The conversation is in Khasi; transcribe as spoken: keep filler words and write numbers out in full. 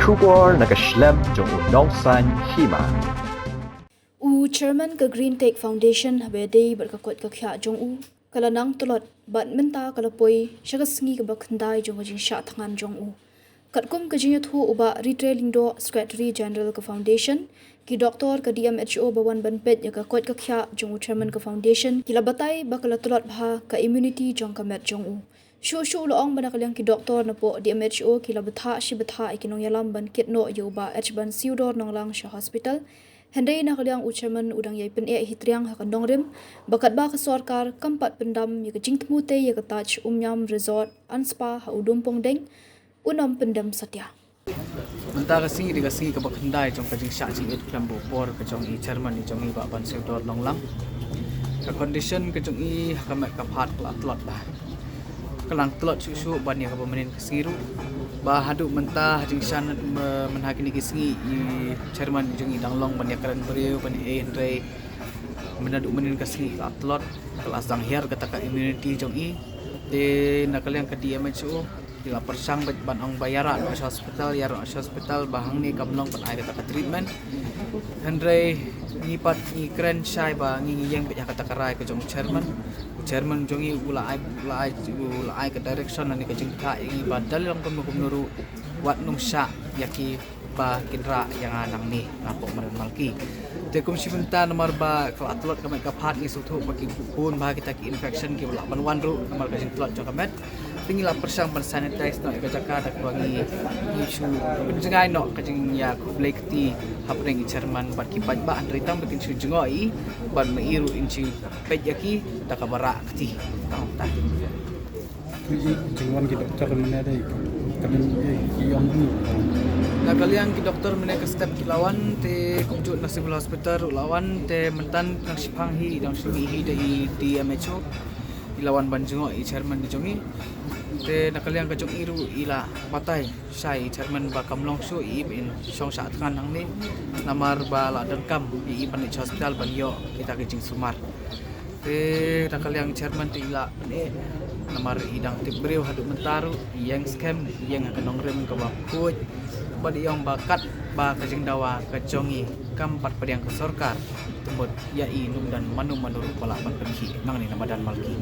Khubor na ka shlem jong u Nongsaiñ Hima. U chairman ka Green Tech Foundation haba ïadei bad ka koit ka khiah jong u ka la nang tlot bad mynta ka la poi sha ka sngi kaba khyndai jong ka jingshah thngan jong u. Katkum ka jingïathuh u Bah Ritre Lyngdoh, Secretary General ka Foundation, ki doktor ka D M H O ba wan ban peit ïa ka koit ka khiah jong u chairman ka Foundation ki la batai ba ka la tlot bha ka immunity jong ka met jong u. Shuh shuh u la ong ba na ka liang ki doktor napoh D M H O ki la bthah shi bthah ïa ki nongïalam ban kit noh ïa u Bah H. Bansiewdor Nonglang sha hospital. Hynrei na ka liang u chairman u dang ïai pyneh hi triang ha ka nongrim ba katba ka sorkar kam pat pyndam ïa ka jingthmu te ïa ka Taj Umiam Resort and Spa ha u Dumpongdeng, un ym pyndem satia. Mynta ka sngi dei ka sngi kaba khyndai jong ka jingshah jingit khlem bupor ka jong i chairman i jong i Bah Bansiewdor Nonglang. Ka condition ka jong i ha ka met ka phad ka la tlot bha. Ka la tlot shuh shuh ban ïa kaba mynnin ka sngi ruh. Ba haduh mynta ha jingshan mynta kine ki sngi i chairman i jong i dang long ban ïakren briew ban ïa, hynrei mynta haduh mynnin ka sngi ka la tlot, ka la sdang hiar kata ka immunity jong i. Te na ka liang ka D M H O ki la pyrshang bad ban ong ba ïarah noh sha hospital, ïarah noh sha hospital ba hangne kam long ban ai kata ka treatment. Hynrei ngi pat ngi kren shai ba ngi ngi ïeng bad ïa kata ka rai ka jong chairman. Chairman jong i u la ai, u la ai, u la ai ka direction lane ka jingkha ïa ngi ba da long kumno kumno ruh wat nang shah ïa ki ba kin rah ïa nga nangne napoh Madan Malki. Te kum shi bynta namar ba ka la tlot ka met ka phad ngi sngewthuh ba ki bun bha kita ki infection ki lah ban wan ruh namar ka jingtlot jong ka met. Te ngi la pyrshang ban sanitize noh ïa ka jaka da kaba ngi, ngi shu pynjngai noh ka jingïakhublei kti hapdeng i chairman bad ki paidbah, hynrei tang ba kin shu jngoh ïa i bad ma i ruh in shu peit ïa ki da kaba rah kti. Tang ta. Ki jingwan ki doktor mynne dei ka min, eh, ki ong ni. Na ka liang ki doktor mynne ka step ki la wan, te kumjuh na Civil Hospital ruh la wan, te mynta nang shipang hi dang shu mih hi da i D M H O. I la wan ban jngoh i chairman i jong i. Te na ka liang ka jong i ruh i la batai shai i chairman ba kam long shuh ïa i ba in shong shah thngan hangne namar ba la donkam ïa i ban leit sha hospital ban ïoh kita ki jingsumar. Te na ka liang chairman te i la pyneh namar i dang tip briew haduh mynta ruh, i ïeng skhem, i ïeng ha ka nongrim kaba khuid. Bad i ong ba katba ka jingdawa ka jong i kam pat pdiang ka sorkar, te mut ïa i ym don mano mano ruh ba lah ban pynkhih nangne na Madan Malki.